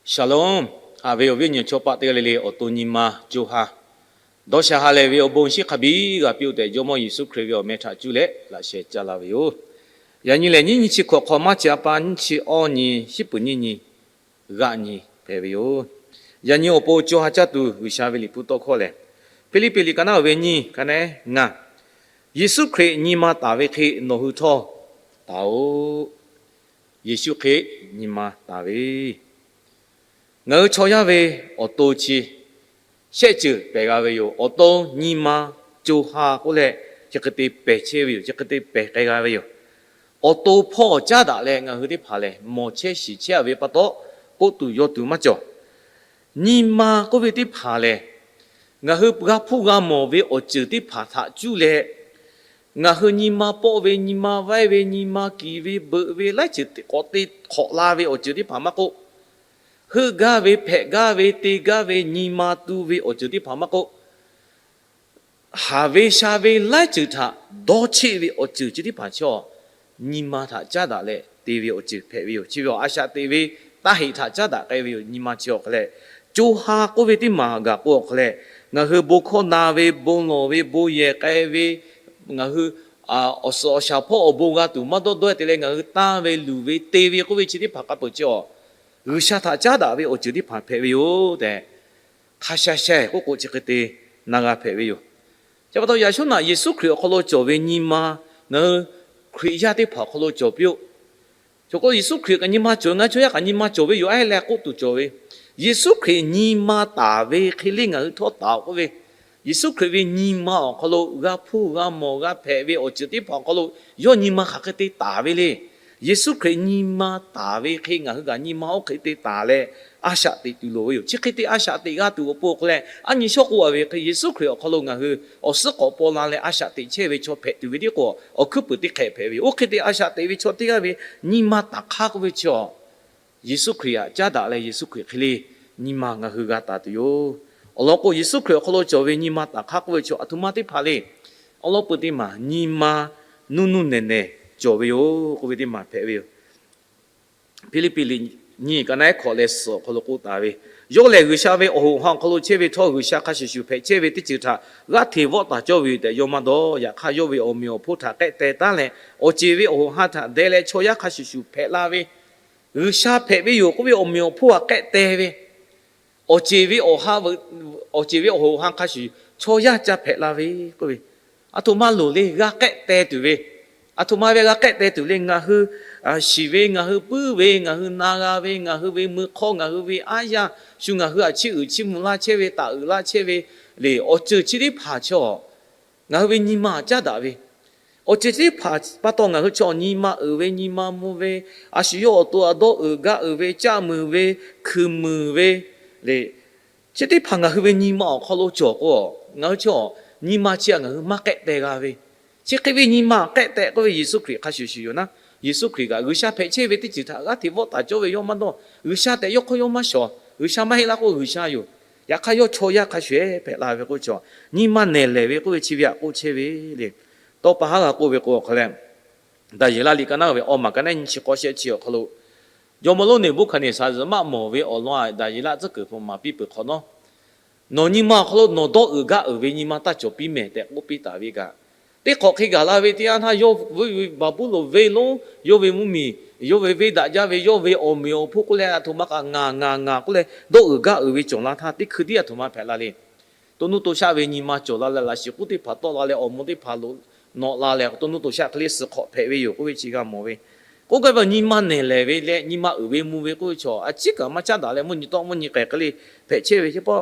Shalom. Haꞈ ve awˬ viˉ awˬ nyi chaw paˆ teˇ g'aˇ le le awˬ to nyi ma co ha dawˇ sha ha lehˬ ve awˬ bon shinˉ hk'a biˇ g'a piˇ-oˆ tehꞈ, Jawˇmawˇ Yeˍsuˆ Hkriꞈ ve awˬ meh htaꞈ cuˇ leh laꞈ sheh caˇ laˇ ve yoˬ. Yaꞈ nyi lehˬ, nyiˇ nyi chi hkawꞈ hk'aw maˇ chi a pa nyiˇ chi awˇ nyi, shiˉ puˍ nyiˇ nyi, g'aˆ nyi hpehꞈ ve yoˬ. Yaꞈ nyi awˬ pon co ha caˇ tuˬ G'uiˬsha ve liꞈ hpu tawˇ hkawˇ lehˬ, Hpiˇliˇpiˆ liꞈ ka naˉ uiˍ ve nyiˇ, ka naˉ ngaˇ, Yeˍsuˆ Hkriꞈ nyi ma taˍ ve hk'e nawˬ hui htawˇ taˍ-oꞈ. Yeˍsuˆ Hkriꞈ nyi ma taˍ ve, ngaˬ hui chaw yaˇ ve awˬ to chi shehˆ ceuˬ pehˬ g'a ve yoˬ. Awˬ to nyi ma co ha k'oˆ leh, chi hk'e te pehˬ chehˇ ve yoˬ. Chi hk'e te pehˬ k'ai g'a ve yoˬ. Awˬ to hpawˇ caˉ daꞈ leh ngaˬ hui teˇ hpaˍ lehˬ mawˬ chehˇ shiˍ chehˇ-a ve pa taw, k'oˆ tuˬ yaw tuˬ maˇ cawˬ. Nyi ma k'oˆ ve teˇ hpaˍ lehˬ, ngaˬ hui g'a hpuˇ g'a mawˬ ve awˬ ceuˬ teˇ hpaˍ htaꞈ cuˇ leh, ngaˬ hui nyi ma pawˆ ve, nyi ma vaiˇ ve, nyi ma kiˍ ve, beuꞈ ve, laiˉ ceuˬ k'awꞈ te hk'awꞈ la ve awˬ ceuˬ teˇ hpaˍ maˇ k'oˆ, heuˆ gaˇ ve, hpehꞈ gaˇ ve, te gaˇ ve, nyi ma tu ve awˬ ceuˬ teˇ hpaˍ maˇ k'oˆ, haˍ ve sha ve laiˉ ceuˬ htaꞈ dawˇ cheˆ ve awˬ ceuˬ chi teˇ hpaˍ chaw, nyi ma htaꞈ caˉ daꞈ leh te ve awˬ ceuˬ hpehꞈ ve yoˬ. Chi ve awˬ a shaꞈ teꞈ ve taˇ heꞈ htaꞈ caˉ daꞈ k'ai ve yoˬ. Nyi ma chi awˬ hk'aw leh, co ha k'oˆ ve teˇ maˬ gaˬ k'o awˬ hk'aw leh, ngaˬ hui bon hkawˇ na ve, bon lawˬ ve, bon yehˬ k'ai ve, ngaˬ hui awˬ suhˍ awˬ shaˍ hpawˇ awˬ bon g'a tuˬ maˇ dawˇ dawˇ-e te leh ngaˬ hui tanˇ ve, luˬ ve, te ve k'oˆ ve chi teˇ hpaˍ hk'a peuˬ chi awˬ, G'uiˬsha htaꞈ caˉ daꞈ ve awˬ ceuˬ teˇ hpaˍ hpehꞈ ve yoˬ tehꞈ, hk'a sha sha k'oˆ k'o chi hk'e te na g'a hpehꞈ ve yoˬ. Chi pa taw yaꞈ shawˉ naꞈ Yeˍsuˆ Hkriꞈ awˬ hk'aw lo cawˬ ve nyi ma, ngaˬ hui Hkriꞈ yaˇ teˇ hpaˍ awˬ hk'aw lo cawˬ piˇ-oˆ. Chaw k'o Yeˍsuˆ Hkriꞈ kaꞈ nyi ma cawˬ ve, ngaˬ chaw yaˇ kaꞈ nyi ma cawˬ ve yoˬ, a leh k'oˆ tuˬ cawˬ ve. Yeˍsuˆ Hkriꞈ nyi ma taˍ ve hk'e le ngaˬ hui htawˇ taˍ-oꞈ k'oˆ ve, Yeˍsuˆ Hkriꞈ ve nyi ma awˬ hk'aw lo g'a hpuˇ g'a mawˬ g'a hpehꞈ ve awˬ ceuˬ teˇ hpaˍ awˬ hk'aw lo yawˇ nyi ma hk'aˬ hk'e te taˍ ve le. Yeˍsuˆ Hkriꞈ nyi ma taˍ ve hk'e ngaˬ hui kaꞈ nyi ma oˇ hk'e te taˍ leh, a shaꞈ teꞈ tuˬ loˍ ve yoˬ. Chi hk'e te a shaꞈ teꞈ g'a tuˬ awˬ pon awˬ hk'aw leh, a nyi shawˉ k'oˆ-a ve hk'e, Yeˍsuˆ Hkriꞈ awˬ hk'aw lo ngaˬ hui awˬ suhˉ k'awꞈ paw la leh a shaꞈ teꞈ chehˇ ve chaw hpehꞈ tuˬ ve tiˉ k'o, awˬ hkuiˉ puiˍ teˇ hk'ehꞈ hpehꞈ ve yoˬ. Oˇ hk'e te a shaꞈ teꞈ ve chaw teˇ g'aˇ ve nyi ma taˍ hk'aˇ k'oˆ ve chi awˬ, Yeˍsuˆ Hkriꞈ htaꞈ caˉ daꞈ leh Yeˍsuˆ Hkriꞈ hk'e le nyi ma ngaˬ hui g'a taˍ tuˬ yoˬ. Awˬ lawn k'o, Yeˍsuˆ Hkriꞈ awˬ hk'aw lo cawˬ ve nyi ma taˍ hk'aˇ k'oˆ ve chi aˬ htoꞈ ma teˇ hpaˍ le. Awˬ lawn peuˬ teˇ maˬ nyi ma nuˇ nuˇ nehˬ nehˬ cawˬ ve yoˬ k'oˆ ve teˇ maˬ hpehꞈ ve yoˬ. Hpiˇliˇpiˆ liꞈ nyiˇ ka naˉ ehˉ hkawꞈ leh suhˍ awˬ hk'aw lo k'oˆ taˍ ve, yawˇ lehˬ G'uiˬsha ve awˬ hoꞈ ha awˬ hk'aw lo chehˇ ve htawˇ, G'uiˬsha hk'a shuˍ shuˍ hpehꞈ chehˇ ve teˇ ceuˬ htaꞈ g'aˇ hteꞈ vawˆ taˍ cawˇ ve yoˬ tehꞈ yawˇ maˇ dawˇ. Yaꞈ hk'aˇ, yawˇ ve awˬ meꞈ awˬ hponˇ htaꞈ k'ehˆ teh taˉ leh, awˬ ceˬ ve awˬ hoꞈ ha htaꞈ deh leh chaw yaˇ hk'a shuˍ shuˍ hpehꞈ la ve, G'uiˬsha hpehꞈ ve yoˬ k'oˆ ve awˬ meꞈ awˬ hponˇ htaꞈ k'ehˆ teh ve, awˬ ceˬ ve awˬ ha, awˬ ceˬ ve awˬ hoꞈ ha hk'a shuˍ chaw yaˇ ca hpehꞈ la ve k'oˆ ve, aˬ htoꞈ ma loˍ le g'a k'ehˆ teh tuˬ ve, aˬ htoꞈ ma ve g'a k'ehˆ teh tuˬ le. Ngaˬ hui shiˍ ve, ngaˬ hui puiˉ ve, ngaˬ hui na g'a ve, ngaˬ hui ve mui hk'awˇ, ngaˬ hui ve aˉ yaˇ, shu ngaˬ hui htaꞈ chiˇ uiˍ chiˇ mvuh laˇ chehˇ ve, taˍ uiˍ laˇ chehˇ ve le, awˬ ceuˬ chi teˇ hpaˍ chaw ngaˬ hui ve nyi ma caˉ daꞈ ve, awˬ ceuˬ chi teˇ hpaˍ pa taw ngaˬ hui chaw nyi ma uiˍ ve, nyi ma mvuh ve, a shu yawˇ awˬ to a dawˇ uiˍ gaˇ uiˍ ve, caˆ muiˬ ve, hkui muiˬ ve le, chi teˇ hpaˍ ngaˬ hui ve nyi ma awˬ hk'aw lo cawˬ k'o, ngaˬ hui chaw nyi ma chi htaꞈ ngaˬ hui maˇ k'ehˆ teh g'a ve, chi hk'e ve nyi ma k'ehˆ teh k'oˆ ve Yeˍsuˆ Hkriꞈ hk'a shuˍ shuˍ yoˬ naˉ. Yeˍsuˆ Hkriꞈ kaꞈ G'uiˬsha hpehꞈ chehˇ ve teˇ ceuˬ htaꞈ g'aˇ hteꞈ vawˆ taˍ cawˇ ve yawˇ maˇ dawˇ. G'uiˬsha tehꞈ yawˇ hk'aw yawˇ maˇ shawˍ. G'uiˬsha maˇ heˆ laˇ k'oˆ G'uiˬsha yoˬ. Yaꞈ hk'aˇ yawˇ chaw yaˇ hk'a shuˍ hpehꞈ la ve k'oˆ ve chaw, nyi ma nehˬ lehˬ ve k'oˆ ve chi ve htaꞈ k'oˆ chehˇ ve le. Tawˇ pa haˉ g'a k'oˆ ve k'o awˬ hk'aw leh, Daˍyeˍlaˆ liꞈ ka naˉ ve awˬ maˬ ka naˉ nyi chi k'awˇ shehˆ chi awˬ hk'aw lo, jawˇmawˇ lonˉ Neˍbuˆhkaˍneˍsaˍzaˍ maˇ mawˬ ve awˬ lawn Daˍyeˍlaˆ tcuhˉ kuiˬ hpawꞈ maˍ piˇ peuˬ hk'awꞈ nawˉ, nawˬ nyi ma awˬ hk'aw lo nawˬ dawˇ uiˍ gaˇ uiˍ ve nyi ma taˇ cawˬ piˇ mehˍ tehꞈ k'oˆ piˇ taˍ ve kaꞈ, teˇ hk'awꞈ hk'e gaˬ la ve teˇ yanˇ htaˇ, yawˇ ve Baˍbuˍlonˍ venˇ lonˉ, yawˇ ve mvuhˇmiˬ, yawˇ ve venˇ daꞈ jaˇ ve, yawˇ ve awˬ meꞈ awˬ hponˇ k'oˆ leh aˬ htoꞈ ma kaꞈ ngaˬ ngaˬ ngaˬ k'oˆ leh dawˇ uiˍ gaˇ uiˍ ve cawˬ la htaˇ, teˇ hkui tiˉ aˬ htoꞈ ma hpehꞈ la le. To nuˇ to shaˆ ve nyi ma cawˬ la leh, laꞈ shiˍ k'uˉ teˇ hpaˍ tawˆ la leh, awˬ mvuh teˇ hpaˍ lo nawꞈ la leh, to nuˇ to shaˆ hk'e le suh hk'awꞈ hpehꞈ ve yoˬ k'oˆ ve chi g'a mawˬ ve. K'oˆ gaˇ ve nyi ma nehˬ lehˬ ve leh nyi ma uiˍ ve mvuh ve k'oˆ ve chaw a ciˉ kaꞈ maˇ caˉ daꞈ leh, mvuhˇ nyi tawˆ mvuhˇ nyi k'ehˬ hk'e le hpehꞈ chehˇ ve. Chi pa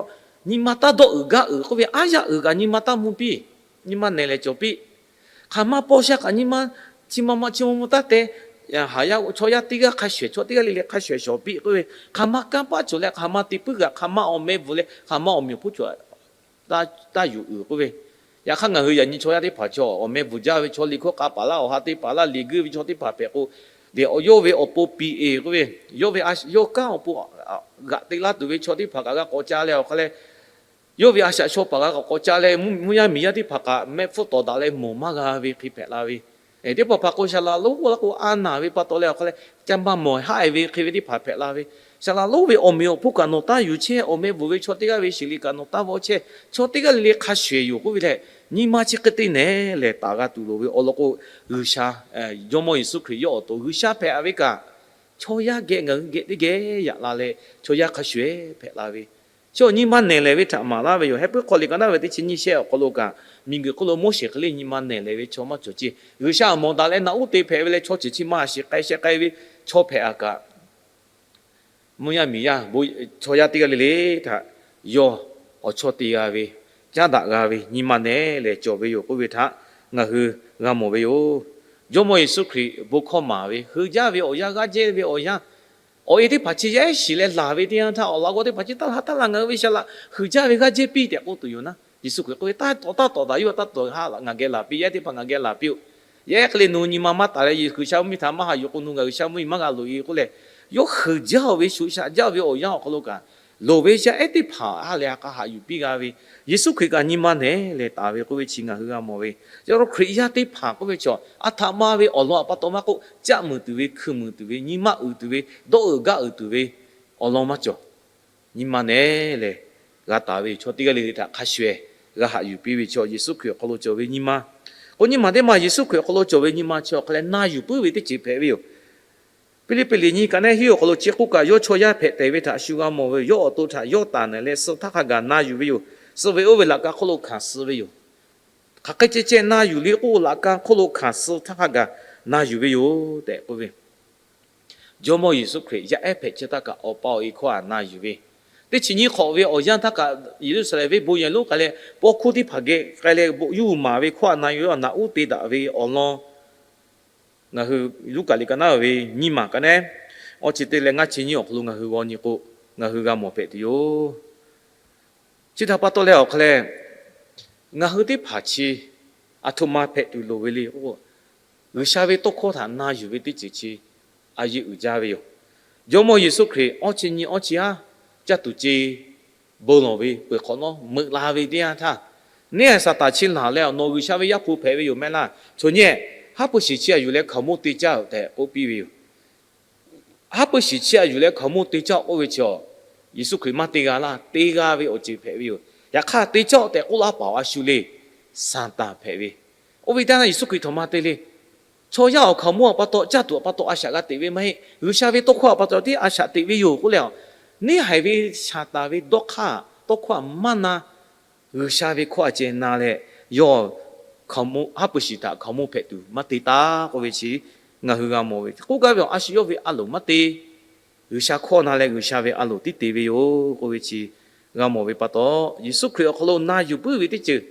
nyi ma taˇ dawˇ uiˍ gaˇ uiˍ k'oˆ ve, aˉ yaˇ uiˍ kaꞈ nyi ma taˇ mvuh piˇ. Nyi ma nehˬ lehˬ cawˬ piˇ. Hk'aˬ ma paw sha kaꞈ nyi ma chi ma ma chi ma mvuh taˇ te. Haˍ yaˇ chaw yaˇ teˇ g'aˇ hk'a shuˍ ehˍ, chaw teˇ g'aˇ le le hk'a shuˍ ehˍ shawˍ piˇ k'oˆ ve, hk'aˬ ma kanˇ paˆ cawˬ leh, hk'aˬ ma te puiˉ g'aꞈ, hk'aˬ ma awˬ meh bvuhˬ leh, hk'aˬ ma awˬ meꞈ awˬ hponˇ cawˬ taˇ yuˬ uiˍ k'oˆ ve. Yaꞈ hk'aˇ ngaˬ hui yaꞈ nyi chaw yaˇ teˇ hpaˍ chaw awˬ meh bvuhˬ jaˇ ve chaw, liꞈ hkawˇ k'a paˍ laˇ, awˬ ha te paˍ laˇ, liꞈ guiˇ ve chaw teˇ hpaˍ hpehꞈ k'o, lehˬ yawˇ ve awˬ pon piˍ eˍ k'oˆ ve, yawˇ ve yawˇ kanˉ awˬ pon g'aꞈ te laˇ tuˬ ve chaw teˇ hpaˍ kaꞈ g'a k'awꞈ ca leh awˬ hk'aw leh, yawˇ ve a shaꞈ shaw paˍ g'a k'awꞈ ca leh, mvuhˇ yaˇ miˬ yaˇ teˇ hpaˍ kaꞈ mehˆ hpfuhˇ tawˍ daꞈ leh mawˬ maˇ g'a ve hk'e hpehꞈ la ve. Teˇ hpaˍ hpaˍ k'o shaˍ laꞈ lonˉ k'oˆ la k'o a naˬ ve pa taw leh awˬ hk'aw leh ca maˇ mawˬ haˆ e ve hk'e ve teˇ hpaˍ hpehꞈ la ve. Saˍ laꞈ lonˉ ve awˬ meꞈ awˬ hponˇ kaꞈ nawˬ taˇ yuˬ chehˇ, awˬ meh bvuhˬ ve chaw teˇ g'aˇ ve sheˍ liꞈ kaꞈ nawˬ taˇ vawˆ chehˇ, chaw teˇ g'aˇ le le hk'a shuˍ shuˍ yoˬ k'oˆ ve leh, nyi ma chi hk'e te nehˬ lehˬ taˍ g'a tuˬ loˍ ve awˬ lawn k'o, G'uiˬsha, Jawˇmawˇ Yeˍsuˆ Hkriꞈ yawˇ awˬ to G'uiˬsha hpehꞈ ve kaꞈ, chaw yaˇ geh ngaˬ hui geh teˇ geh yaꞈ la leh chaw yaˇ hk'a shuˍ shuˍ hpehꞈ la ve, chi awˬ nyi ma nehˬ lehˬ ve htaꞈ maˍ laˇ ve yoˬ. Heh puiˉ hk'aw liꞈ ka naˉ ve teˇ chi nyiˇ shehˆ awˬ hk'aw lo kaꞈ, miˬguiˬ hk'oˆ lo Moˉseˍ hk'e le nyi ma nehˬ lehˬ ve chaw maˇ cawˬ ceˇ. G'uiˬsha awˬ mawˬ daꞈ leh naꞈ uˉ te hpehꞈ ve leh chaw ceuˬ chi ma a shiˍ k'ai sheh k'ai ve chaw hpehꞈ a kaꞈ, mvuhˇ yaˇ miˬ yaˇ chaw yaˇ teˇ g'aˇ le le htaꞈ yawˇ awˬ chawˇ te g'a ve, caˉ daꞈ g'a ve nyi ma nehˬ lehˬ cawˬ ve yoˬ k'oˆ ve htaꞈ ngaˬ hui g'a mawˬ ve yoˬ. Jawˇmawˇ Yeˍsuˆ Hkriꞈ bon hkawˇ maˍ ve, heuˬ jaˇ ve awˬ yanˇ, g'aˇ jehˇ ve awˬ yanˇ, awˬ e teˇ hpaˍ chi yaˇ ehˉ shiˍ leh laˬ ve teˇ yanˇ htaˇ, awˬ laꞈ g'awˇ teˇ hpaˍ chi taˇ laˬ taˇ laˬ ngaˬ hui ve shaˍ laꞈ heuˬ jaˇ ve g'aˇ jehˇ piˇ tehꞈ k'oˆ tuˬ yoˬ naˉ. Yeˍsuˆ Hkriꞈ k'oˆ ve, Taˇ tawˍ taˇ tawˍ daꞈ, yawˇ taˇ tawˍ ha laꞈ ngaˬ geh laˬ piˇ, yaˇ ehˉ teˇ hpaˍ ngaˬ geh laˬ piˇ-oˬ. Yaˇ ehˉ hk'e le nawˬ hui nyi ma maˇ taˍ leh G'uiˬsha mvuhˇ miˬ htaꞈ maˇ haꞈ yuˬ k'o, nawˬ ngaˬ G'uiˬsha mvuhˇ miˬ maˇ g'a loꞈ e k'oˆ leh, yawˇ heuˬ jaˇ ve, shuˍ shaꞈ jaˇ ve awˬ yanˇ awˬ hk'aw lo kaꞈ, loˍ ve yaˇ ehˉ teˇ hpaˍ ha lehˬ ha k'a haꞈ yuˬ piˇ g'a ve, Yeˍsuˆ Hkriꞈ kaꞈ nyi ma nehˬ lehˬ taˍ ve k'oˆ ve chi ngaˬ hui g'a mawˬ ve. Chi pa taw Hkriꞈ yaˇ teˇ hpaˍ k'oˆ ve chaw, a htaꞈ ma ve awˬ lawn pa taw maˇ k'oˆ, caˆ muiˬ tuˬ ve, hkui muiˬ tuˬ ve, nyi ma uiˍ tuˬ ve, dawˇ uiˍ gaˆ uiˍ tuˬ ve awˬ lawn maˇ cawˬ. Nyi ma nehˬ lehˬ g'a taˍ ve yoˬ. Chaw teˇ g'aˇ le le htaꞈ hk'a shuˍ shuˍ g'a haꞈ yuˬ piˇ ve chaw Yeˍsuˆ Hkriꞈ awˬ hk'aw lo cawˬ ve nyi ma. K'o nyi ma teˇ ma Yeˍsuˆ Hkriꞈ awˬ hk'aw lo cawˬ ve nyi ma chi awˬ hk'a leh na yuˬ puiˉ ve teˇ ceuˬ hpehꞈ ve yoˬ. Hpiˇliˇpiˆ liꞈ nyi kaꞈ neˉ hiˉ awˬ hk'aw lo chi k'oˆ kaꞈ, yawˇ chaw yaˇ hpehꞈ tehˬ ve htaꞈ shu g'a mawˬ ve yoˬ. Yawˇ awˬ to htaꞈ yawˇ taˍ neˬ leh suh htaˇ hk'a gaˬ na yuˬ ve yoˬ. Suh ve oˇ ve laꞈ ka hk'oˆ lo hkanˍ suh ve yoˬ. Hk'aˬ hk'e ceh ceh na yuˬ le k'o, laꞈ ka hk'oˆ lo hkanˍ suh htaˇ hk'a gaˬ na yuˬ ve yoˬ tehꞈ k'oˆ ve. Jawˇmawˇ Yeˍsuˆ Hkriꞈ yaˇ ehˉ hpehꞈ chehˇ htaˇ kaꞈ awˬ pa awˬ e hkawˇ htaꞈ na yuˬ ve, teˇ chi nyiˇ hk'awꞈ ve awˬ yanˇ htaˇ kaꞈ Yeˍruˆsaˍlehnˍ venˇ bon yehˬ lonˉ k'ai leh paw hkuˇ teˇ hpaˍ geh k'ai leh bon yawˇ hui maˍ ve hkawˇ htaꞈ na yuˬ ve, naꞈ uˉ te daꞈ ve awˬ lawn ngaˬ hui Luˉkaꞈ liꞈ ka naˉ ve nyiˇ maˬ ka neˉ, awˬ chi teˇ leh ngaˇ chi nyiˇ awˬ hk'aw lo ngaˬ hui g'aw nyi k'o, ngaˬ hui g'a mawˬ hpehꞈ tuˬ yoˬ. Chi htaꞈ pa taw leh awˬ hk'a leh, ngaˬ hui teˇ hpaˍ chi aˬ htoꞈ ma hpehꞈ tuˬ loˍ ve le k'o, G'uiˬsha ve tawˇ hkawˇ htaꞈ na yuˬ ve teˇ ceuˬ chi a yeˇ uiˍ jaˇ ve yoˬ. Jawˇmawˇ Yeˍsuˆ Hkriꞈ awˇ chi nyi awˇ chi aˉ caˇ tuˬ ce bon lawˬ ve peuˬ hk'awꞈ nawˉ meuꞈ la ve teˇ yanˇ htaˇ, neˇ haiˬ Saˍtanˍ chi laˬ leh, Nawˬ G'uiˬsha ve Yaˇ hpu hpehꞈ ve yoˬ mehˆ laˇ. Chaw nyi, haˉ pui shiˍ chi aꞈ yuˬ leh hkaoˍmonˇ te caˇ-oˬ tehꞈ k'oˆ piˇ ve yoˬ. Haˉ pui shiˍ chi aꞈ yuˬ leh hkaoˍmonˇ te caˇ-oˬ k'oˆ ve chi, Yeˍsuˆ Hkriꞈ maˇ te g'a laˇ. Te g'a ve awˬ ceuˬ hpehꞈ ve yoˬ. Yaꞈ hk'aˇ te caˇ-oˬ tehꞈ k'oˆ laˇ paˍ awˬ a shu le, Saˍtanˍ hpehꞈ ve. Oˇ ve teˇ yanˇ Yeˍsuˆ Hkriꞈ htawꞈ ma te le. Chaw yaˇ awˬ hkaoˍmonˇ awˬ pa taw, caˇ tuˬ awˬ pa taw a shaꞈ g'a teꞈ ve maˇ heˆ. G'uiˬsha ve tawˇ hkawˇ awˬ pa taw tiˉ a shaꞈ teꞈ ve yoˬ k'oˆ leh, neˇ haiˬ ve Saˍtanˍ ve dawˇ hk'aˇ tawˇ hkawˇ maˇ na G'uiˬsha ve hkawˇ a ceh na leh, yawˇ haˉ pui shiˍ htaꞈ hkaoˍmonˇ hpehꞈ tuˬ maˇ te taˍ k'oˆ ve chi ngaˬ hui g'a mawˬ ve. K'oˆ gaˇ ve awˬ a shu yawˇ ve a loˍ maˇ te. G'uiˬsha hkawˇ na leh G'uiˬsha ve a loˍ tiˉ te ve yoˬ k'oˆ ve chi g'a mawˬ ve pa taw, Yeˍsuˆ Hkriꞈ awˬ hk'aw lo na yuˬ puiˉ ve teˇ ceuˬ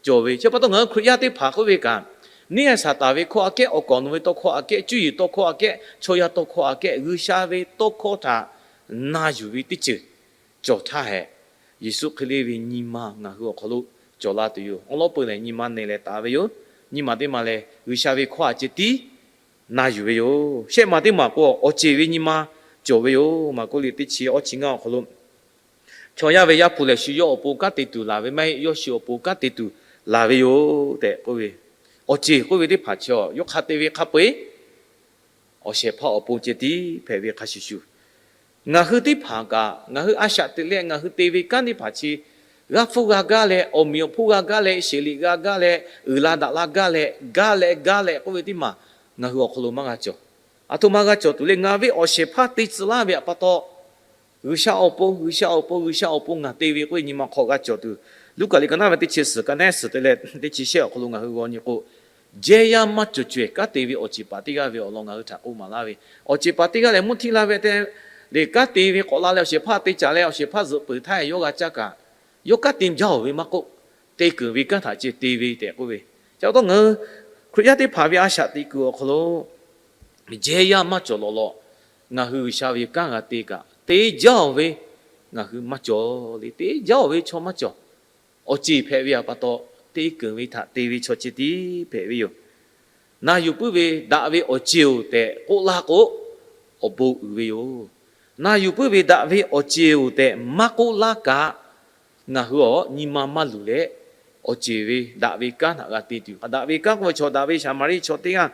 cawˬ ve. Chi pa taw ngaˬ hui Hkriꞈ yaˇ teˇ hpaˍ k'oˆ ve kaꞈ, neˇ haiˬ Saˍtanˍ ve hkawˇ aꞈ kehˉ, awˬ kaˍ awˬ nu ve tawˇ hkawˇ aꞈ kehˉ, cuˇ yiˍ tawˇ hkawˇ aꞈ kehˉ, chaw yaˇ tawˇ hkawˇ aꞈ kehˉ, G'uiˬsha ve tawˇ hkawˇ htaꞈ na yuˬ ve teˇ ceuˬ cawˬ htaˇ hehꞈ, Yeˍsuˆ Hkriꞈ le ve nyi ma ngaˬ hui awˬ hk'aw lo cawˬ la tuˬ yoˬ. Awˬ lawn peuˬ lehˬ nyi ma nehˬ leh taˍ ve yoˬ. Nyi ma teˇ ma lehˬ G'uiˬsha ve hkawˇ aꞈ ceh tiˉ na yuˬ ve yoˬ. Shehˆ ma teˇ ma k'o awˬ ceˬ ve nyi ma cawˬ ve yoˬ. Maˍkuˆ liꞈ teˇ chi awˇ chi ngaˇ awˬ hk'aw lo, Chaw yaˇ ve Yaˇ hpu lehˬ shu yawˇ awˬ pon kanˉ te tuˬ laˬ ve maˇ heˆ. Yawˇ shu awˬ pon kanˉ te tuˬ laˬ ve yoˬ tehꞈ k'oˆ ve. Awˬ ceˬ k'oˆ ve teˇ hpaˍ chi yawˇ hk'a te ve hk'a peu-eˬ awˬ shehˍ hpaˇ awˬ pon ceh tiˉ hpehꞈ ve hk'a shuˍ shuˍ, ngaˬ hui teˇ hpaˍ kaꞈ ngaˬ hui a shaꞈ teꞈ leh ngaˬ hui te ve kanˉ teˇ hpaˍ chi g'a hpfuhˇ g'a gaˇ leh, awˬ meꞈ awˬ hponˇ g'a gaˇ leh, sheˍ liꞈ g'a gaˇ leh, uiˍ la daꞈ la gaˇ leh, gaˇ leh gaˇ leh k'oˆ ve teˇ maˬ ngaˬ hui awˬ hk'aw lo maˇ g'a cawˬ. Aˬ htoꞈ ma g'a cawˬ tuˬ le. Ngaˬ ve awˬ shehˍ hpaˇ te tcuh laˇ ve htaꞈ pa taw, G'uiˬsha awˬ pon, G'uiˬsha awˬ pon, G'uiˬsha awˬ pon ngaˬ te ve k'oˆ ve nyi ma hk'aw g'a cawˬ tuˬ, Luˉkaꞈ liꞈ ka naˉ ve teˇ chi suhˍ ka neˉ suhˍ te leh teˇ chi shehˆ awˬ hk'aw lo ngaˬ hui g'aw nyi k'o, jehˇ yaˇ maˇ cawˬ cawehˬ kanˉ te ve awˬ ceˬ paˍ teˇ g'aˇ ve awˬ lawn ngaˬ hui htaꞈ k'oˆ maˍ laˇ ve. Awˬ ceˬ paˍ teˇ g'aˇ lehˬ mvuhˇ htiˇ la ve te leh kanˉ te ve k'awꞈ la leh awˬ shehˍ hpaˇ te caˍ leh awˬ shehˍ hpaˇ zuhꞈ peuˬ htaˇ yawˇ g'a caˇ kaꞈ, yawˇ kanˉ te jaˇ-oˬ ve maˇ k'oˆ, te keunˍ ve kanˉ htaꞈ ceh te ve tehꞈ k'oˆ ve. Chi pa taw ngaˬ hui Hkriꞈ yaˇ teˇ hpaˍ ve a shaꞈ teꞈ kuiˬ awˬ hk'aw lo jehˇ yaˇ maˇ cawˬ lawꞈ lawꞈ, ngaˬ hui G'uiˬsha ve kanˉ g'a te kaꞈ te jaˇ-oˬ ve ngaˬ hui maˇ cawˬ le. Te jaˇ-oˬ ve chaw maˇ cawˬ. Awˬ ceˬ hpehꞈ ve htaꞈ pa taw, te keunˍ ve htaꞈ te ve chaw ceh tiˉ hpehꞈ ve yoˬ. Na yuˬ puiˉ ve daꞈ ve awˬ ceˬ-oˬ tehꞈ k'oˆ laˇ k'o, awˬ bon uiˍ ve yoˬ. Na yuˬ puiˉ ve daꞈ ve awˬ ceˬ-oˬ tehꞈ maˇ k'oˆ laˇ kaꞈ, ngaˬ hui awˬ nyi ma maˇ luˬ leh, awˬ ceˬ ve daꞈ ve kanˉ htaꞈ g'a te tuˬ, daꞈ ve kanˉ k'oˆ ve chaw daꞈ ve Saˍmaˍriˆ chaw teˇ g'aˇ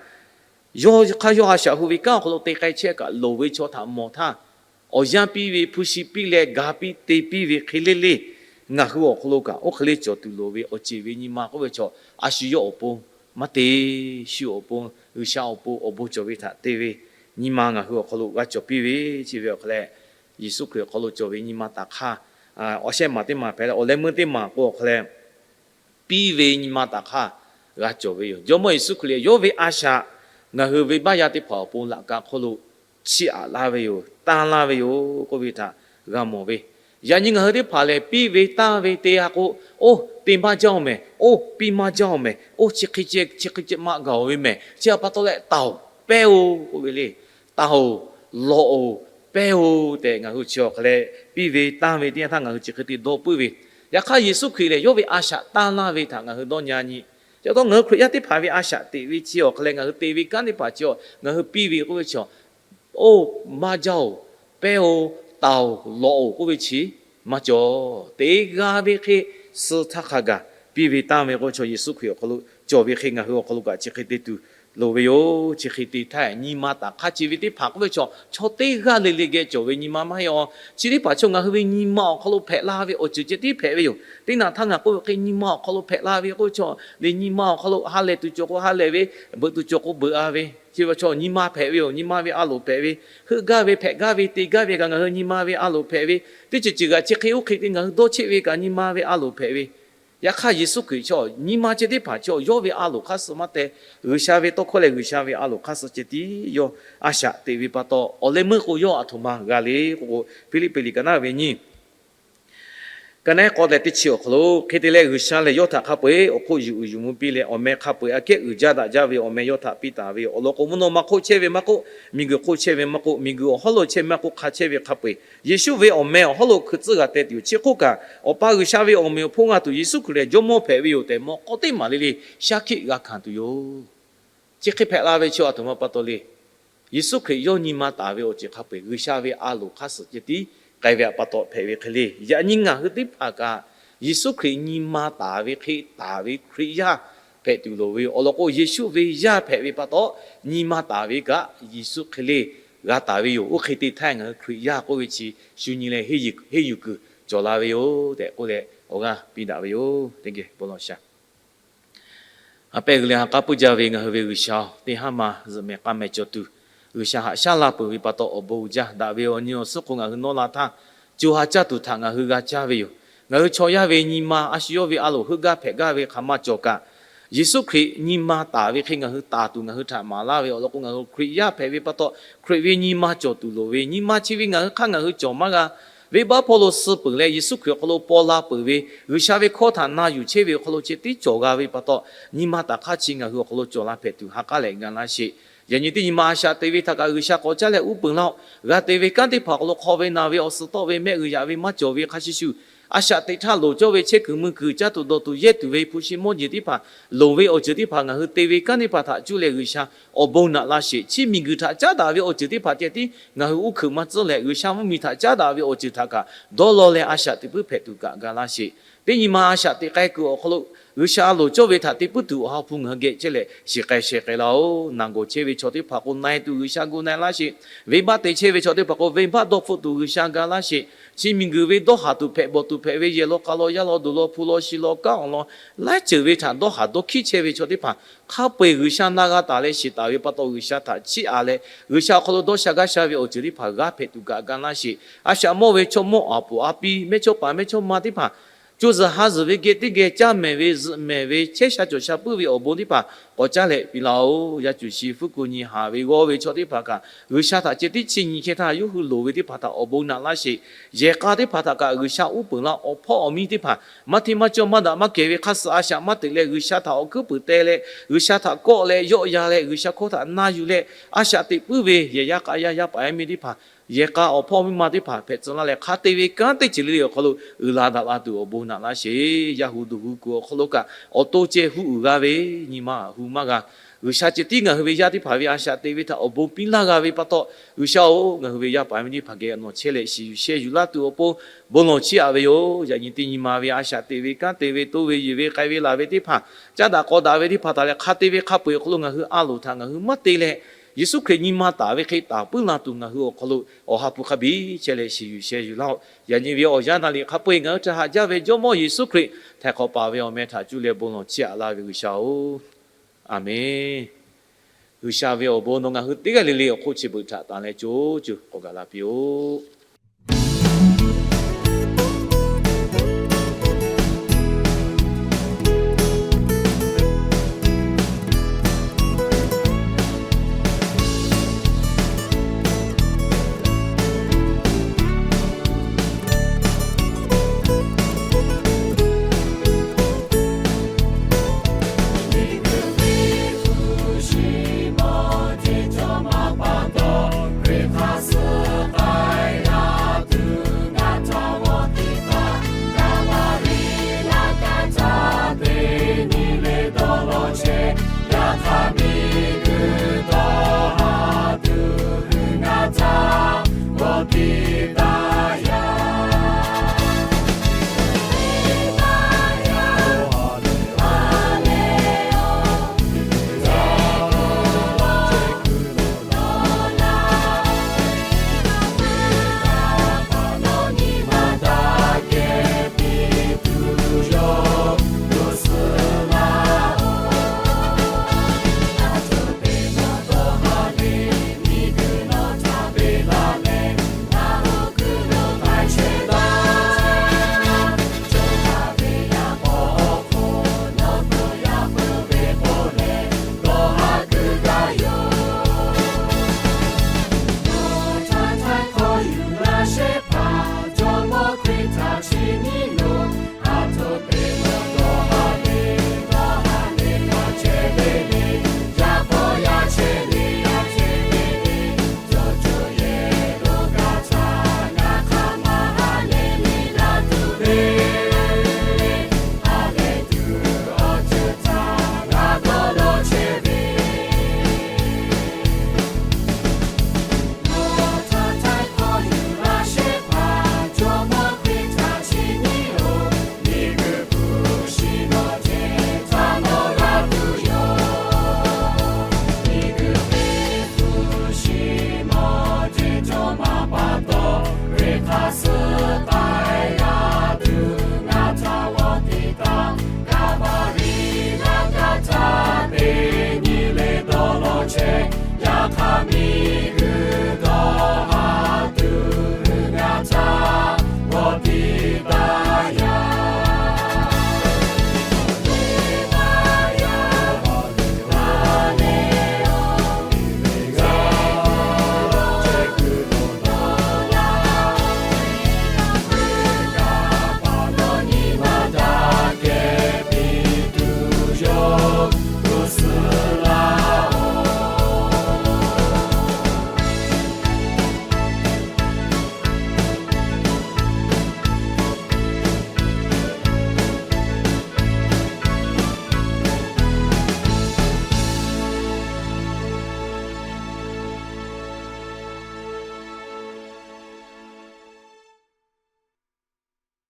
yawˇ hk'aˇ yawˇ a shaꞈ hu ve kanˉ awˬ hk'aw lo te k'ai chehˇ kaꞈ, loˍ ve chaw htaꞈ mawˬ htaˇ, awˬ yanˇ piˇ ve, hpu shi piˇ leh ga piˇ te piˇ ve hk'e le le, ngaˬ hui awˬ hk'aw lo kaꞈ oˇ hk'e le cawˬ tuˬ loˍ ve awˬ ceˬ ve nyi ma k'oˆ ve chaw, a shu yawˇ awˬ pon maˇ te, shu awˬ pon, G'uiˬsha awˬ pon awˬ bon cawˬ ve htaꞈ te ve nyi ma ngaˬ hui awˬ hk'aw lo g'a cawˬ piˇ ve, chi ve awˬ hk'a leh, Yeˍsuˆ Hkriꞈ awˬ hk'aw lo cawˬ ve nyi ma taˍ hk'aˇ, awˬ shehˆ maˬ teˇ maˬ hpehꞈ leh awˬ leh meuˇ teˇ maˬ k'o awˬ hk'a leh, piˇ ve nyi ma taˍ hk'aˇ g'a cawˬ ve yoˬ. Jawˇmawˇ Yeˍsuˆ Hkriꞈ lehˬ, yawˇ ve a shaꞈ ngaˬ hui venˇbaˆ yaˇ teˇ hpaˍ awˬ pon laꞈ ka hk'oˆ lo chiˇ aꞈ laˇ ve yoˬ, tanˇ laˇ ve yoˬ k'oˆ ve htaꞈ g'a mawˬ ve. Yaꞈ nyi ngaˬ hui teˇ hpaˍ lehˬ, piˇ ve tanˇ ve te-a k'o, oˇ te maˇ jaˇ-oˬ mehˍ, oˇ piˇ maˇ jaˇ-oˬ mehˍ, oˇ chi hk'e ceh chi hk'e ceh maˇ gaˬ-oˬ ve mehˍ, chi pa taw leh taˍ-oˬ, pehˇ-oˬ k'oˆ ve le. Taˍ-oˬ, lawꞈ-oˬ, pehˇ-oˬ tehꞈ ngaˬ hui chi awˬ hk'a leh, piˇ ve tanˇ ve teˇ yanˇ htaˇ ngaˬ hui chi hk'e te dawˇ puiˉ ve. Yaꞈ hk'aˇ Yeˍsuˆ Hkriꞈ lehˬ, yawˇ ve a shaꞈ tanˇ laˇ ve htaꞈ ngaˬ hui dawˇ nyi-a nyi. Chi pa taw ngaˬ hui Hkriꞈ yaˇ teˇ hpaˍ ve a shaꞈ teꞈ ve chi awˬ hk'a leh ngaˬ hui te ve kanˉ teˇ hpaˍ chi awˬ ngaˬ hui piˇ ve k'oˆ ve chi, oˇ maˇ jaˇ-oˬ, pehˇ-oˬ, taˍ-oˬ, lawꞈ-oˬ k'oˆ ve chi maˇ cawˬ. Teˇ g'aˇ ve hk'e suh htaˇ hk'a gaˬ piˇ ve tanˇ ve k'oˆ ve chaw Yeˍsuˆ Hkriꞈ awˬ hk'aw lo cawˬ ve hk'e ngaˬ hui awˬ hk'aw lo kaꞈ chi hk'e te tuˬ loˍ ve yoˬ. Chi hk'e te htaˇ nyi ma taˍ hk'aˇ chi ve teˇ hpaˍ k'oˆ ve chaw, chaw teˇ g'aˇ le le geh cawˬ ve nyi ma maˇ heˆ-oˬ. Chi teˇ hpaˍ chaw ngaˬ hui ve nyi ma awˬ hk'aw lo hpehꞈ la ve awˬ ceuˬ ceh tiˉ hpehꞈ ve yoˬ. Teˇ naꞈ htaˇ ngaˬ k'oˆ ve hk'e nyi ma awˬ hk'aw lo hpehꞈ la ve k'oˆ ve chaw, le nyi ma awˬ hk'aw lo ha lehˬ tuˬ cawˬ k'o ha lehˬ ve, beuꞈ tuˬ cawˬ k'o beuꞈ-a ve, chi ve chaw nyi ma hpehꞈ ve yoˬ. Nyi ma ve a loˍ hpehꞈ ve, heuˆ gaˇ ve, hpehꞈ gaˇ ve, te gaˇ ve kaꞈ ngaˬ hui nyi ma ve a loˍ hpehꞈ ve, teˇ ceuˬ ceuˬ kaꞈ chi hk'e oˇ hk'e te ngaˬ hui dawˇ cheˆ ve kaꞈ nyi ma ve a loˍ hpehꞈ ve. Yaꞈ hk'aˇ Yeˍsuˆ Hkriꞈ chaw nyi ma chi teˇ hpaˍ chaw yawˇ ve a loˍ hk'aˇ suh maˇ teh, G'uiˬsha ve tawˇ hkawˇ leh G'uiˬsha ve a loˍ hk'aˇ suh ceh tiˉ yawˇ a shaꞈ teꞈ ve pa taw, awˬ leh meuˇ k'o yawˇ aˬ htoꞈ ma g'a le k'o k'o, Hpiˇliˇpiˆ liꞈ ka naˉ ve nyiˇ ka naˉ k'awꞈ leh teˇ chi awˬ hk'aw lo hk'e te leh, G'uiˬsha lehˬ yawˇ htaꞈ hk'a peu-eˬ awˬ hk'oˆ yuˬ uiˍ yuˬ mvuh piˇ leh, awˬ meh hk'a peu-eˬ aꞈ kehˉ uiˍ jaˇ daꞈ jaˇ ve awˬ meh yawˇ htaꞈ piˇ taˍ ve yoˬ. Awˬ lawn k'o, mvuhˇ naw ma hk'oˆ chehˇ ve maˇ k'oˆ, miˬguiˬ hk'oˆ chehˇ ve maˇ k'oˆ, miˬguiˬ awˬ hawˉ lo chehˇ ve maˇ k'oˆ, hk'a chehˇ ve hk'a peu-eˬ Yeˍsuˆ ve awˬ meh awˬ hawˉ lo hkui tcuhˉ g'a teh tuˬ yoˬ. Chi hk'oˆ kaꞈ, Awˬ pa G'uiˬsha ve awˬ meꞈ awˬ hponˇ g'a tuˬ Yeˍsuˆ Hkriꞈ lehˬ Jawˇmawˇ hpehꞈ ve yoˬ tehꞈ mawꞈ k'aw teˇ maˬ le le shaˉ hkiˆ g'a hkanˍ tuˬ yoˬ. Chi hk'e hpehꞈ la ve chi aˬ htoꞈ ma pa taw le. Yeˍsuˆ Hkriꞈ yawˇ nyi ma taˍ ve awˬ ceuˬ hk'a peu-eˬ G'uiˬsha ve a loˍ hk'aˇ suh ceh tiˉ k'ai ve pa taw hpehꞈ ve hk'e le. Yaꞈ nyi ngaˬ hui teˇ hpaˍ kaꞈ Yeˍsuˆ Hkriꞈ nyi ma taˍ ve hk'e taˍ ve Hkriꞈ yaˇ hpehꞈ tuˬ loˍ ve yoˬ. Awˬ lawn k'o, Yeˍsuˆ ve yaˇ hpehꞈ ve pa taw, nyi ma taˍ ve kaꞈ Yeˍsuˆ hk'e le g'a taˍ ve yoˬ. Oˇ hk'e te htaˇ ngaˬ hui Hkriꞈ yaˇ k'oˆ ve chi shu nyi leh henˇ yuˬ kuiˬ cawˬ la ve yoˬ tehꞈ k'oˆ leh awˬ g'aˇ piˇ daꞈ ve yoˬ. Teˇ geh bon lawˬ sha. A pehˇ g'uiˬ leh ha k'aˉ puiˉ jaˇ ve ngaˬ hui ve G'uiˬsha-oˬ, teˇ haˉ ma zuhꞈ mehˍ k'a mehˍ cawˬ tuˬ, G'uiˬsha haꞈ shaˉ la peuˬ ve pa taw awˬ bon uiˍ jaˇ. Daꞈ ve awˬ nyi awˬ suhˉ k'o ngaˬ hui nawˇ la htaˇ, co ha caˇ tuˬ htaꞈ ngaˬ hui g'a caˇ ve yoˬ. Ngaˬ hui chaw yaˇ ve nyi ma a shu yawˇ ve a loˍ heuˆ gaˇ hpehꞈ gaˇ ve hk'aˬ ma cawˬ kaꞈ, Yeˍsuˆ Hkriꞈ nyi ma taˍ ve hk'e ngaˬ hui taˍ tuˬ ngaˬ hui htaꞈ maˍ laˇ ve awˬ lawn k'o, ngaˬ hui Hkriꞈ yaˇ hpehꞈ ve pa taw, Hkriꞈ ve nyi ma cawˬ tuˬ loˍ ve, nyi ma chi ve ngaˬ hui hk'aˇ ngaˬ hui cawˬ maˇ g'a. Venˇbaˆ hpawˇ lo suh peuˬ leh Yeˍsuˆ Hkriꞈ awˬ hk'aw lo paw la peuˬ ve, G'uiˬsha ve hkawˇ htaꞈ na yuˬ chehˇ ve awˬ hk'aw lo ceh tiˉ cawˬ g'a ve pa taw, nyi ma taˍ hk'aˇ chi ngaˬ hui awˬ hk'aw lo cawˬ la hpehꞈ tuˬ ha k'aˉ leh ga laˇ sheˍ. Yaꞈ nyi teˇ nyi ma a shaꞈ teꞈ ve htaꞈ kaꞈ G'uiˬsha k'awꞈ caˉ leh uˉ peunˍ laˇ-oˆ. G'a te ve kanˉ teˇ hpaˍ awˬ hk'aw lo hk'aw ve naˬ ve awˬ suhˍ tawˆ ve mehˆ g'uiˬ yaꞈ ve maˇ cawˬ ve hk'a shuˍ shuˍ, a shaꞈ teꞈ htaˇ loˍ cawˇ ve chehˇ kuiˬ mui kuiˬ caˇ tuˬ dawˬ tuˬ yehˇ tuˬ ve hpu shi mawˇ jeˬ teˇ hpaˍ, loˍ ve awˬ ceuˬ teˇ hpaˍ ngaˬ hui te ve kanˉ teˇ hpaˍ htaꞈ cuˇ leh G'uiˬsha awˬ bon naꞈ laˇ sheˍ. Chi miˬguiˬ htaꞈ caˉ daꞈ ve awˬ ceuˬ teˇ hpaˍ ceh tiˉ ngaˬ hui uˉ hkeuꞈ maˇ tcuhˉ leh, G'uiˬsha mvuhˇmiˬ htaꞈ caˉ daꞈ ve awˬ ceuˬ htaꞈ kaꞈ dawˇ law leh a shaꞈ teꞈ puiˉ hpehꞈ tuˬ kaꞈ ga laˇ sheˍ. Teˇ nyi ma a shaꞈ teꞈ k'ai kuiˬ awˬ hk'aw lo G'uiˬsha loˍ cawˇ ve htaꞈ te puiˉ tuˬ awˬ ha hpu ngaˬ hui geh chehˇ leh shiˍ k'ai sheh k'ai laˇ-oˆ. Naˬ gawˬ chehˇ ve chaw teˇ hpaˍ k'o na-e tuˬ G'uiˬsha gu na-e laˇ sheˍ. Venˇbaˆ te chehˇ ve chaw teˇ hpaˍ k'o venˇbaˆ dawˇ hpfuhˆ tuˬ G'uiˬsha ga laˇ sheˍ. Chi miˬguiˬ ve dawˇ haˍ tuˬ hpehꞈ bawˬ tuˬ hpehꞈ ve yehˬ law k'a law yaˇ law duˬ law hpu law shi law kanˉ awˬ lawn laiˉ ceuˬ ve htaꞈ dawˇ haˍ dawˇ hkiˉ chehˇ ve chaw teˇ hpaˍ hk'a peu-eˬ G'uiˬsha na g'a taˍ leh shiˍ taˍ ve pa taw G'uiˬsha htaꞈ chiˇ aꞈ leh G'uiˬsha awˬ hk'aw lo dawˇ sha gaˇ sha ve awˬ ceuˬ teˇ hpaˍ g'a hpehꞈ tuˬ kaꞈ ga laˇ sheˍ. A shaꞈ mawˇ ve chaw mawˇ aˍ poˍ a piˇ mehˇchawˇpaˍ mehˇchawˇma teˇ hpaˍ co zuhˬ ha zuhˬ ve geh teˇ geh caˇ mehˍ ve zuhꞈ mehˍ ve chehˇ sha cawˬ sha puiˉ ve awˬ bon teˇ hpaˍ k'awꞈ caˉ leh piˇ laˇ-oˆ. Yaˇ cuˬ shi fuˉ ku nyi haˍ ve g'awˇ ve chaw teˇ hpaˍ kaꞈ G'uiˬsha htaꞈ ceh tiˉ chiˇ nyi chehˇ htaˇ yawˇ hui loˍ ve teˇ hpaˍ htaꞈ awˬ bon naꞈ laˇ sheˍ. Yehˬ k'a teˇ hpaˍ htaꞈ kaꞈ G'uiˬsha uˉ peunˍ laˇ. Awˬ hpawˇ awˬ miˇ teˇ hpaˍ maˇ hteˇ maˇ cawˇ maˇ daꞈ maˇ kehˬ ve hk'aˇ suh a shaꞈ maˇ teꞈ leh G'uiˬsha htaꞈ awˬ hkuiˉ puiˍ teh leh G'uiˬsha htaꞈ kawˆ leh yawˆ yan leh G'uiˬsha hkawˇ htaꞈ na yuˬ leh a shaꞈ teꞈ puiˉ ve yehˬ yaˇ k'a yaˇ yaˇ paˍ yaˇ miˇ teˇ hpaˍ yehˬ k'a awˬ hpawˇ miˇ ma teˇ hpaˍ hpehꞈ tcuh laˇ leh hk'a te ve kanˉ teˇ ceuˬ le le awˬ hk'aw lo uiˍ la daꞈ la tuˬ awˬ bon naꞈ laˇ sheˍ. Yaˇ hu duˬ hu kuˬ awˬ hk'aw lo kaꞈ awˬ to ceh hu uiˍ g'a ve nyi ma hu maˇ g'a. G'uiˬsha ceh tiˉ ngaˬ hui ve yaˇ teˇ hpaˍ ve a shaꞈ teꞈ ve htaꞈ awˬ bon piˇ laˇ g'a ve pa taw, G'uiˬsha-oˬ, ngaˬ hui ve yaˇ paˍ yaˇ miˇ teˇ hpaˍ geh nawˬ chehˇ leh shiˍ yuˬ shehˇ yuˬ laˇ tuˬ awˬ pon bon lawˬ chiˇ aꞈ ve yoˬ. Yaꞈ nyi teˇ nyi ma ve a shaꞈ teꞈ ve kanˉ te ve to ve yeˬ ve k'ai ve laˬ ve teˇ hpaˍ, caˉ daꞈ k'aw daꞈ ve teˇ hpaˍ htaꞈ leh hk'a te ve hk'a peu-eˬ awˬ hk'aw lo ngaˬ hui a loˍ htaꞈ ngaˬ hui maˇ te leh Yeˍsuˆ Hkriꞈ nyi ma taˍ ve hk'e taˍ puiˉ la tuˬ ngaˬ hui awˬ hk'aw lo Awˬ ha hpu hk'a biˇ chehˇ leh shiˍ yuˬ sheh yuˬ laˇ-oˆ. Yaꞈ nyi ve awˬ yanˇ na liꞈ hk'a peu-eˬ ngaˬ hui htaꞈ haꞈ jaˇ ve Jawˇmawˇ Yeˍsuˆ Hkriꞈ htaiˍ hk'awꞈ paˍ ve awˬ meh htaꞈ cuˇ leh bon lawˬ chiˇ aꞈ laˇ ve G'uiˬsha-oˬ, Aˍmenˍ. G'uiˬsha ve awˬ bon nawˬ ngaˬ hui teˇ g'aˇ le le awˬ hk'oˆ chi beuꞈ htaꞈ tanˬ leh co co k'awꞈ gaˬ la piˇ-oˆ.